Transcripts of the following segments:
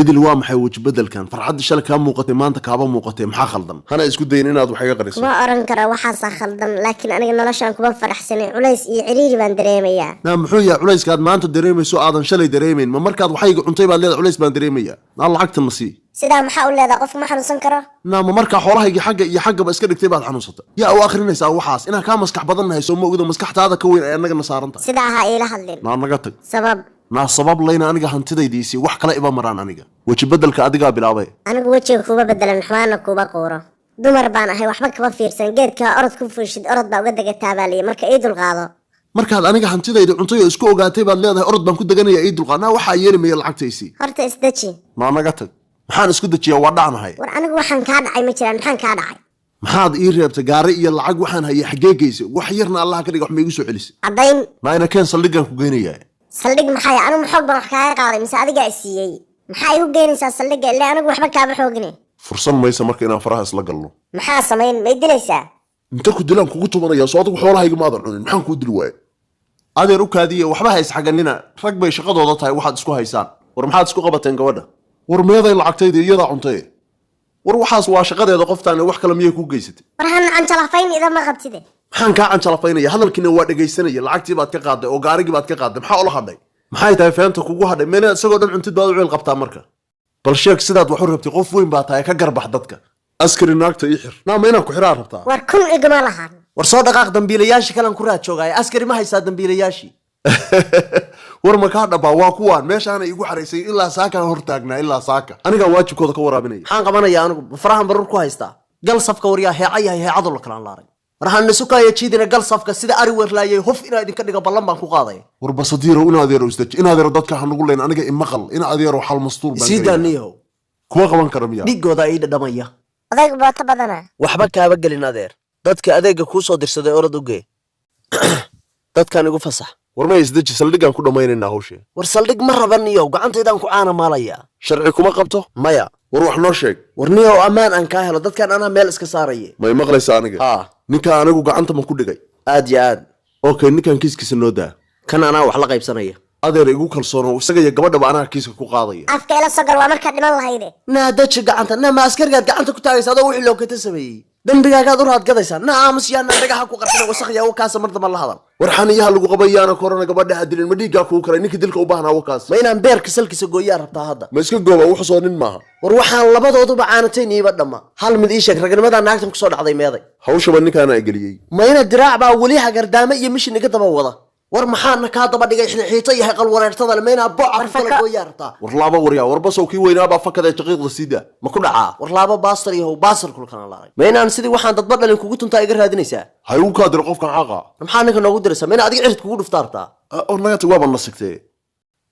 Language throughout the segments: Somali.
Idil, waa maxay weji bedelkan? Farxadda shalay kaa muuqatay maanta kaaba muuqatay, maxaa khaldan? Hana isku dayin inaad wax iga qariso. Kuma oran karo waxaasaa khaldan, laakiin aniga noloshaan kuma faraxsanay, culays iyo ciriiri baan dareemayaa. Naa muxuu yahay culayskaad maanta dareemayso aadan shalay dareemayn? Ma markaad waxayga cuntay baad leedahay culays baan dareemayaa? Naa lacagta na sii. Sidaa maxaa u leedahay? Qofku ma xanuunsan karo? Naa ma markaa xoolahaygii xagga iyo xaggaba iska dhigtay baad xanuunsatay? Yaa u akhrinaysaa waxaas? Inaan kaa maskax badan nahay soo ma ogdo? Maskaxtaada ka weyn ay annagana saaran tahay. Sidaa ha iila hadlin. Naa naga tag. Sabab? Naa sabab layna, aniga hantidaydiisii wax kale iba maraan. Aniga weji bedelka adigaa bilaabay. Anigu wejiga kuuma bedelan, xumaana kuuma quuro. Dumar baan ahay, waxba kama fiirsan. Geedkaa orod ku fuushid orod baa uga degataa baa liyi, marka ii dulqaado. Markaad aniga hantidayda cuntay oo isku ogaatay baad leedahay orod baan ku deganaya, ii dulqaad. Naa waxaa yeeli maya, lacagtaysii. Horta isdeji. Naa naga tag. Maxaan isku dejiyaa? Waa dhacnahay. War anigu waxaan kaa dhacay ma jiraan, maxaan kaa dhacay? Maxaad ii reebtay? Gaari iyo lacag waxaan hayay xaggee geysay? Wax yarna allaha ka dhiga, wax ma igu soo celisay? Caddayn. Naa ina keen, saldhiggaan ku geynayaa. Saldhig maxay? Anigu ma xoog baan wax kaaga qaaday mise adigaa i siiyey? Maxaa igu geynaysaa saldhigga? Ilaa anigu waxba kaama xoogine. Fursan maysa marka inaan faraha isla galno. Maxaa samayn? Ma i dilaysaa? Inta ku dilaan kugu tumanaya. Soo adigu xoolahayga maadan cunin, maxaan kuu dili waaye? Adeer u kaadiye, waxba ha isxaganina, rag bay shaqadooda tahay waxaad isku haysaan. War maxaad isku qabateen gabadha? War meeday lacagtayda? Iyadaa cuntay. War waxaas waa shaqadeeda qoftaan, wax kale miyay kuu geysatay? War hana canjalafayn, idama qabtide. Maxaan kaa canjalafaynaya? Hadalkiina waa dhegaysanaya. Lacagtii baad ka qaaday oo gaarigii baad ka qaaday, maxaa ula hadhay? Maxay tahay feenta kugu hadhay? Meena isagoo dhan cuntid baad u ciil qabtaa marka? Bal sheeg sidaad wax u rabtay, qof weyn baa tahay, ka garbax dadka. Askari, naagta ii xir. Naa ma inaan ku xiraa rabtaa? War kun iguma lahan. War soo dhaqaaq, dambiilayaashii kalan ku raad joogaaya. Askari, ma haysaa dambiilayaashii? War ma kaa dhabaa? Waa kuwaan meeshaana igu xaraysay ilaa saakaan hortaagnaa, ilaa saaka anigaan waajibkooda ka waraabinaya. Maxaan qabanayaa anigu? Ma farahan barur ku haystaa? Gal safka waryaa, heeca yahay heecadu la kalaan laaray. War hana sukaaya jiidina, gal safka sida ari weerlaayay. Huf inaa idinka dhigo ballan baan ku qaadaya. War basadiirow, in adeero isdaji, in adeero dadka ha nugu leyn. Aniga imaqal, in adeero xal mastuur baan sii gelayaa. Daaniyahow. Kuma qaban kara miya? Dhiggooda ii dhadhamaya. Odaygu booto badana. Waxba kaaba gelin adeer, dadka adeegga kuu soo dirsaday orod u gee, dadkan igu fasax. War ma isdeji, saldhiggaan ku dhammaynaynaa hawshee. War saldhig ma raban niyow, gacantaydaan ku caana maalayaa. Sharci kuma qabto? Maya. War wax noo sheeg. War niyow, ammaan aan kaa helo, dadkan anaa meel iska saaraya. Ma imaqlaysa aniga? Haa. Ninka anigu gacanta ma ku dhigay? Aad iyo aad. Okay, ninkan kiiskiisa noo daa. Kan anaa wax la qaybsanaya. Adeer igu kalsoono, isaga iyo gabadhaba anaa kiiska ku qaadaya. Afka ila soo gal, waa markaad dhiman lahayde. Naa daji gacanta. Naa ma askarigaad gacanta ku taagaysa adoo wixii lookata sameeyey? Dembigaagaad u raadgadaysaa. Na aamus, yaana dhagaxa ku qarxina, wasakh yaa kaasa, mar damba la hadal. War xaniyaha lagu qabayaana korona, gabadha ha dilin. Ma dhiiggaa kugu karay? Ninka dilka u baahnaa wakaas. Ma inaan beerka salkiisa gooyaa rabtaa hadda? Ma iska gooba? Wuxu soo nin maaha. War waxaan labadooduba caanatayn iiba dhamma. Hal mid ii sheeg, ragnimadaa naagtan kusoo dhacday meeday? Hawshaba ninkaana geliyey. Ma ina diraac baa weli hagardaame iyo mishin iga daba wada? War maxaana kaa daba dhigay xiixiito iyo hayqal wareertada le? Ma inaa booca ku kala fako. Gooyaa rabtaa? War laaba, waryaa, war basow kii weynaabaa fakadee, jaqiiqda sii daa. Ma ku dhacaa? War laabo baastar yahow, baastar kulkana laalay. Ma inaan sidii waxaan dadba dhalin kugu tuntaa iga raadinaysaa? Ha igu kaadiro qofkan xaqa. War maxaa ninka noogu diraysaa? Ma inaa adiga cirid kugu dhuftaa rabtaa? War naga tag, waaba na sigtee.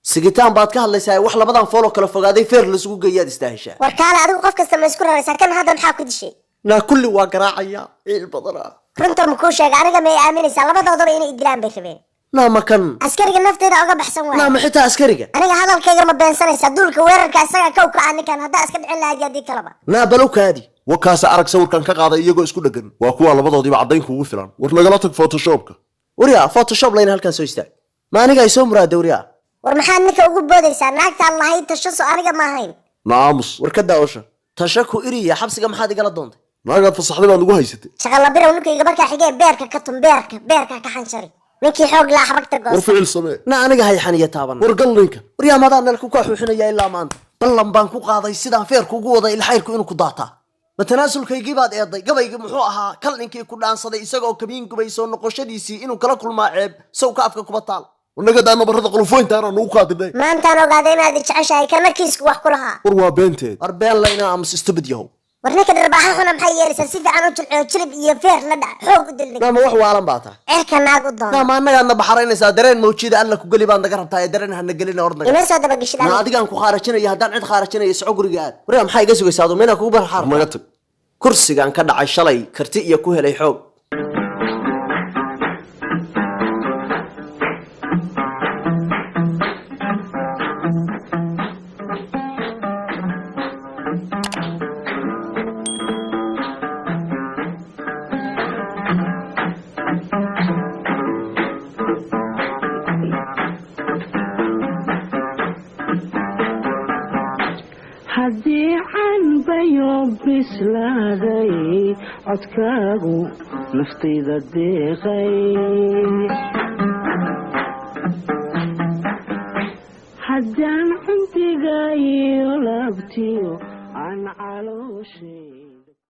Sigitaan baad ka hadlaysaa, wax labadan fooloo kala fogaaday feer lasugu geeyaad istaahishaa. War kaale, adigu qof kasta ma isku raraysaa? Kan hadda maxaa ku dishay? Naa kulli waa garaacayaa, ciil badanaa. Runta ma kuu sheega? Aniga ma i aaminaysaa? Labadoodaba inay i dilaan bay rabeen. Naa ma kan askariga nafteeda oga baxsan naa waay. Ma xitaa askariga? Aniga hadalkayga ma beensanaysaa? Duulka weerarka isaga kow kaca ninkan, haddaa iska dhicin lahayd iyo haddii kaleba. Naa balow kaadi. Wakaasa arag sawirkan ka qaaday iyagoo isku dheggan, waa kuwaa labadoodiiba caddayn kuugu filan. War nagala tag photoshopka. Waryaa, photoshop layna halkaan soo istaag. Ma aniga ay soo muraada waryaa? War maxaad ninka ugu boodaysaa? Naagtaan lahayd tashaso, aniga ma ahayn. Na aamus. War ka daawasho tasha ku iriya, xabsiga maxaad igala doontay? Naagaad fasaxday baad ugu haysatay. Shaqalabirow, ninkayga markaa xigee beerka ka tun, beerka beerka ka xanshari. Ninkii xoog laa xabagta War goosta. Ficil samee. Na aniga hayxaniya taaban. War gal ninka. Waryaa, madaan nalku kaa xuuxinaya ilaa maanta? Ballan baan ku qaaday sidaan feerku ugu waday ilxayrku inuu ku daataa. Ma tanaasulkaygii baad eeday? Gabaygii muxuu ahaa? Kal ninkii ku dhaansaday isagoo kamiin gubay, soo noqoshadiisii inuu kala kulmaa ceeb, sawka afka kuba taal. War naga daa nabarrada qulufooyintaana nugu kaadidhay. Maantaan ogaaday inaad i jeceshahay, kana kiisku wax ku lahaa. War waa beenteed. War been layna aamus, stupid yahow. War ninka dharbaaxa xuna maxay yeelaysaa? Si fiican u jilciyo, jilib iyo feer la dhac, xoog u dil ninka. Naama wax waalan baa tahay. Cirka naag u doona. Naama annagaadna baxaraynaysaa? Dareen mawjida alla ku geli baad naga rabtaa ee dareen hana gelina, ordnaga. Ima soo dabageshid Na aniga. Adigaan ku khaarajinaya haddaan cid khaarajinaya, soco guriga aad. Waryaa, maxaa iga sugaysaa adu? Meynaa kugu barxaar? War naga tag. Kursigaan ka dhacay shalay karti iyo ku helay xoog. Haddii canbayo bislaaday codkaagu naftayda deeqay, haddaan cundigayo laabtiyo aan calooshay.